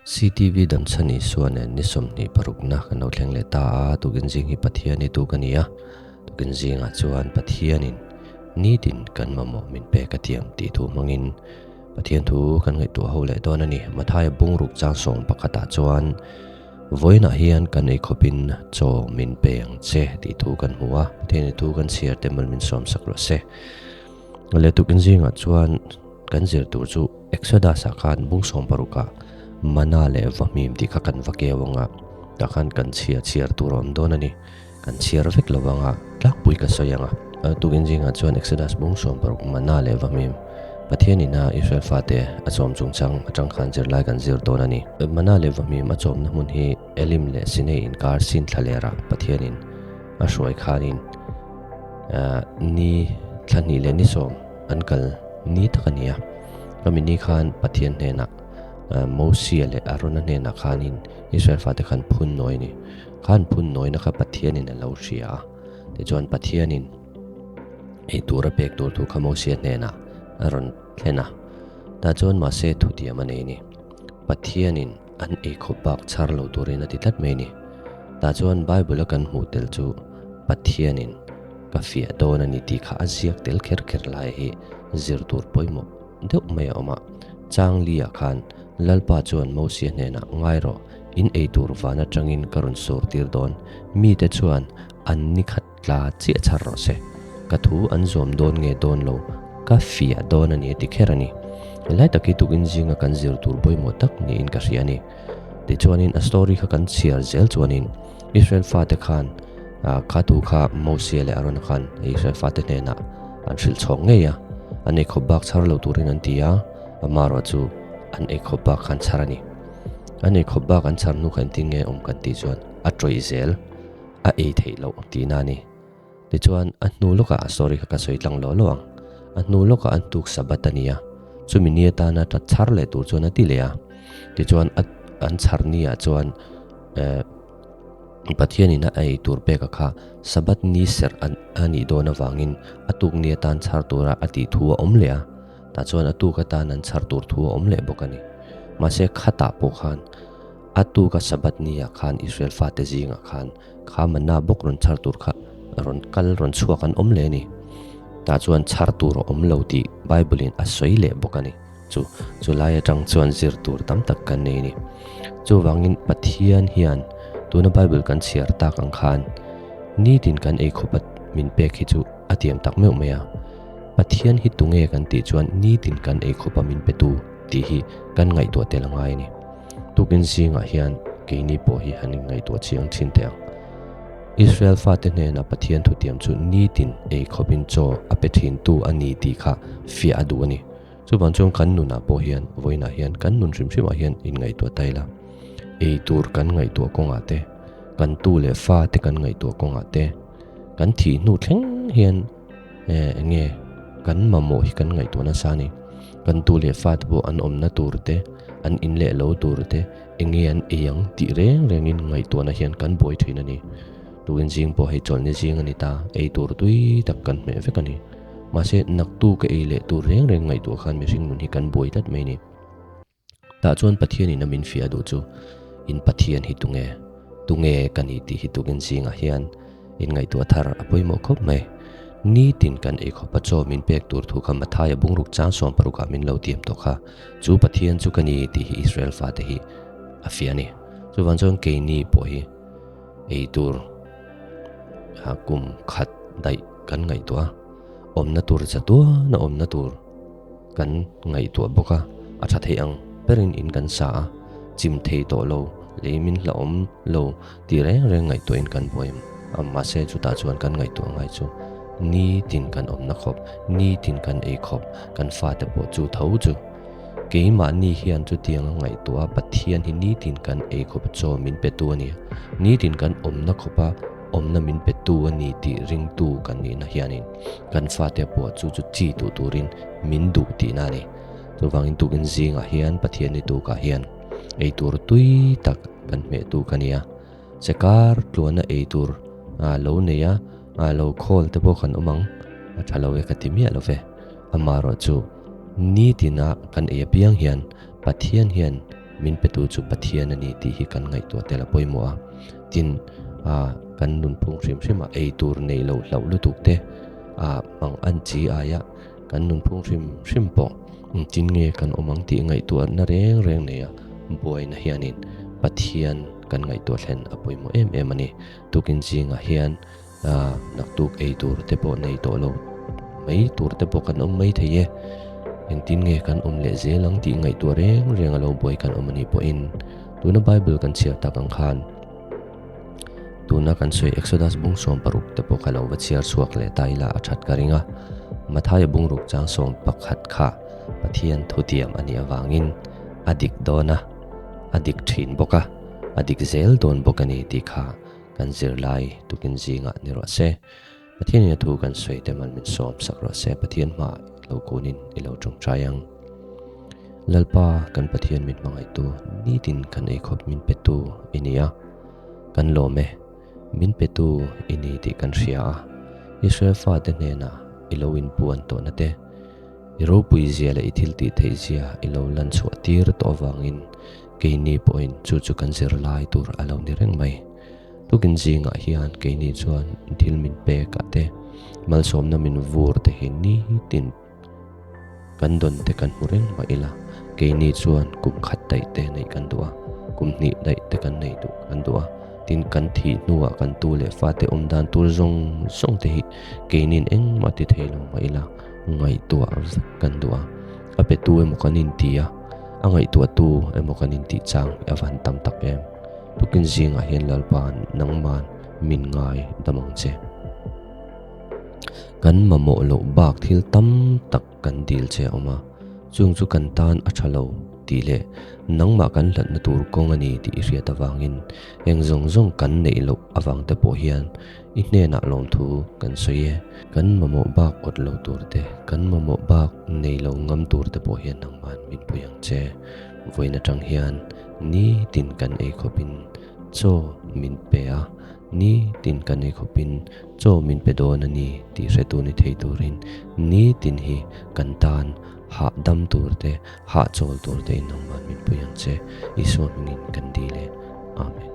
CTV Damchhan Isua nen ni 26na kan lo thleng leh ta a, tukin zing hi Pathian i tuk a ni a, tukin zingah chuan Pathianin nitin kan mamawh min pek a tiam tih thu hmangin Pathian thu kan ngaihtuah ho leh dawn a ni. Mathaia bungruk chang sawm pakhatah chuan Vawiinah hian kan ei khawpin chaw min pe ang che tih thu kan hmu a, Pathian i thu kan chhiar te mal min sawm sak rawh se. Leh tukin zingah chuan kan zir tur chu Exodus-ah khan bung 16ah mana leh vahmim tih kha kan va keu ang a, tah khan kan chhia chhiar tur a awm dawn a ni. Kan chhiar vek lo ang a, tlangpui ka sawi ang a. Tukin zingah chuan Exodus bung 16 mana leh vahmim Pathian ina Israel fate a chawm chungchang atang khan zirlai kan zir dawn a ni. Mana leh vahmim a chawmna hmun hi Elim leh Sinai inkar sin thlalera Pathianin a hruai khanin ni thla hnih leh ni sawm an kal ni tak a ni a. Khami ni khan Pathian hnenah Mosia leh Arona hnenah khanin Israel fate khan phun nawi a ni. Khan phun nawina kha Pathianin a lo hria a, tichuan Pathianin ei tura pek tur thu kha Mosia hnenah a rawn thlen a. Tah chuan mahse thutiam a nei a ni. Pathianin an ei khawp bak chhar lo turin a ti tlat mai a ni. Tah chuan Bible-a kan hmuh tel chu Pathianin ka fiah dawn a ni tih kha a ziak tel kher kher lai hi zir tur pawimawh deuh mai a awm a. Chang Li-ah khan Lalpa chuan Mosia hnenah ngai rawh, in ei tur van atangin ka rawn sur tir dawn, mite chuan an ni khat tla chiah chhar rawh se. Ka thu an zawm dawn nge dawn lo, ka fiah dawn a ni a ti kher a ni. Helai tak hi tukin zinga kan zir tur pawimawh tak niin ka hria a ni. Tichuanin a story kha kan chhiar zel chuanin Israel fate khan kha thu kha Mosia leh Arona khan Israel fate hnenah an hrilh chhawk ngei a, an ei khawp bak chhar lo turin an ti a, amaherawh chu an ei khawp bak khan chhar a ni. An ei khawp bak an chhar hnu kha engtin nge awm kan tih chuan a tawih zel, a ei theih loh tihna a ni. Tichuan a hnu lawkah a story kha ka sawi tlang lawh lawh ang. A hnu lawkah an tuk Sabbath a ni a, chumi ni atana ta chhar leh tur chuan a ti leh a. Tichuan a an chhar ni ah chuan eh Pathianin a ei tur peka kha Sabbath ni serh a nih dawn avangin a tuk ni atan chhar tura a tih thu a awm leh a, tah chuan a tuk atan an chhar tur thu a awm leh bawk a ni. Mahse khatah pawh khan a tuka Sabbath ni ah khan Israel fate zingah khan kha manna bawk rawn chhar tur kha rawn kal rawn chhuak an awm leh a ni. Tah chuan chhar tur a awm lo tih Bible in a sawi leh bawk a ni. Chu chu lai atang chuan zir tur tam tak kan nei a ni. Chuvangin Pathian hian tuna Bible kan chhiar tak ang khan nitin kan ei khawp a min pek hi chu a tiam tak meuh mai a. Pathian hi tunge kan tih chuan nitin kan ei khawp a min pe tu tih hi kan ngaihtuah tel a ngai a ni. Tukin zingah hian keini pawh hi han inngaihtuah chiang thin teh ang. Israel fate hnena Pathian thutiam chu nitin ei khawpin chaw a pe thin tu a ni tih kha fiah a duh a ni. Chuvang chuan kan nunah pawh hian, vawiinah hian, kan nun hrim hrimah hian inngaihtuah ta ila. Ei tur kan ngaihtuah kawngah te, kan tu leh fa te kan ngaihtuah kawngah te, kan thih hnu thleng hian eh eng nge kan mamawh hi kan ngaihtuah nasa a ni. Kan tu leh fa te pawh an awmna tur te, an in leh lo tur te, eng nge an ei ang tih reng rengin ngaihtuahna hian kan buai thin a ni. Tukin zing pawh hei chawlhni zing a ni ta, ei tur tui tak kan hmeh vek a ni. Mahse, naktu ka ei leh tur reng reng ngaihtuah khan mihring nun hi kan buai tlat mai ni. Tah chuan Pathianin a min fiah duh chu, In Pathian hi tunge? Tunge ka ni tih hi tukin zingah hian in ngaihtuah thar a pawimawh khawp mai. Nitin kan ei khawpa chaw min pek tur thu kha Mathaia bungruk chang 16 ah min lo tiam tawh kha. Chu Pathian chu ka ni tih hi Israel fate hi a fiah a ni. Chuvang chuan keini pawh hi ei tur kum khat daih kan ngaihtuah a, awmna tur chatuan a awmna tur kan ngaihtuah bawk a, a tha thei ang berin in kan sa a, chim thei tawh lo, lei min hlauhawm lo tih reng reng ngaihtuahin kan buai a, mahse chutah chuan kan ngaihtuah ngai chu nitin kan awmna khawp, nitin kan ei khawp, kan fate pawh chu tho chu. Keimahni hian chutiang a ngaihtuah a, Pathian hi nitin kan ei khawp chaw min petu a ni a, nitin kan awmna khawpa awmna min petu a ni tih ringtu kan nihna hianin kan fate pawh chu chu chi duh turin min duh tihna a ni. Chuvangin tukin zingah hian Pathian ni tukah hian ei tur tui tak kan hmeh tuk a ni a, chekar tluana ei tur lo nei a, lo khawl te pawh kan awm ang, a tha lo e ka ti miah lo ve. Amaherawhchu nitina kan ei apiang hian Pathian hian. Min petu chu Pathian a ni tih hi kan ngaihtuah tel a pawimawh a. Tin, kan nunphung hrim hrimah ei tur neih loh hlauh lutuk te hmang an chi aia kan nunphung hrim hrim pawh engtin nge kan awm ang tih ngaihtuahna reng reng nei a, buaina hianin Pathian kan ngaihtuah thlen a pawimawh em em a ni. Tukin zingah hian naktuk ei tur te pawh nei tawh lo mai tur te pawh kan awm mai thei e. Engtin nge kan awm leh zel ang tih ngaihtuah reng reng a lo buai kan awm a nih pawhin tuna Bible kan chhiar tak ang khan tuna kan sawi Exodus bung 16 te pawh kha lo va chhiar chhuak leh ta ila a that ka ring a. Mathaia bungruk chang 11 kha Pathian thutiam a nih avangin a dik dawn a, a dik thin bawk a, a dik zel dawn bawk a ni tih kha Kan zirlai tukin zingah ni rawh se. Pathianin a thu kan sawi te mal min sawm sak rawh se. Pathian hmaah i lo kunin i lo tawngtai ang. Lalpa kan Pathian min hmangaihtu nitin kan eikhawp min petu i ni a. Kan lawm e, min petu i ni tih kan hria a. Israel fate hnenah i lo inpuan tawhna te, i ropui zia leh i thiltih theih zia i lo lan chhuah tir tawh avangin Keini pawhin chu chu kan zirlai tur a lo ni reng mai. Tukin zingah hian keini chuan thil min pek ah te, malsawmna min vur te hi nitin kan dawn te kan hmu reng mah ila, keini chuan kum khat daih te neih kan duh a, kum hnih daih te kan neih duh kan duh a, tin kan thih hnuah kan tu leh fate awm dan tur zawng zawng te hi keinin engmah ti thei lo mah ila ngaihtuah vek kan duh a, a petu emaw kan inti a. A ngaihtuahtu emaw kan intih chang hi a van tam tak em. Tukin zingah hian Lalpa nangman min ngai dam ang che. Kan mamawh loh bak thil tam tak kan dil che a awm a, chung chu kan tan a tha lo tih leh nangmah kan hlatna tur kawng a ni tih i hriat avangin eng zawng zawng kan neih loh avang te pawh hian I hnenah lawmthu kan sawi e. Kan mamawh bak awt lo tur te, kan mamawh bak nei lo ngam tur te pawh hian nangman min pui ang che. Vawiin atang hian nitin kan ei khawpin chaw min pe a, nitin kan ei khawpin chaw min pe dawn a ni tih hretu ni thei turin nitin hi kan tan hahdam tur te, hahchawl tur te in nangman min pui ang che. Isua hmingin kan dil e. Amen.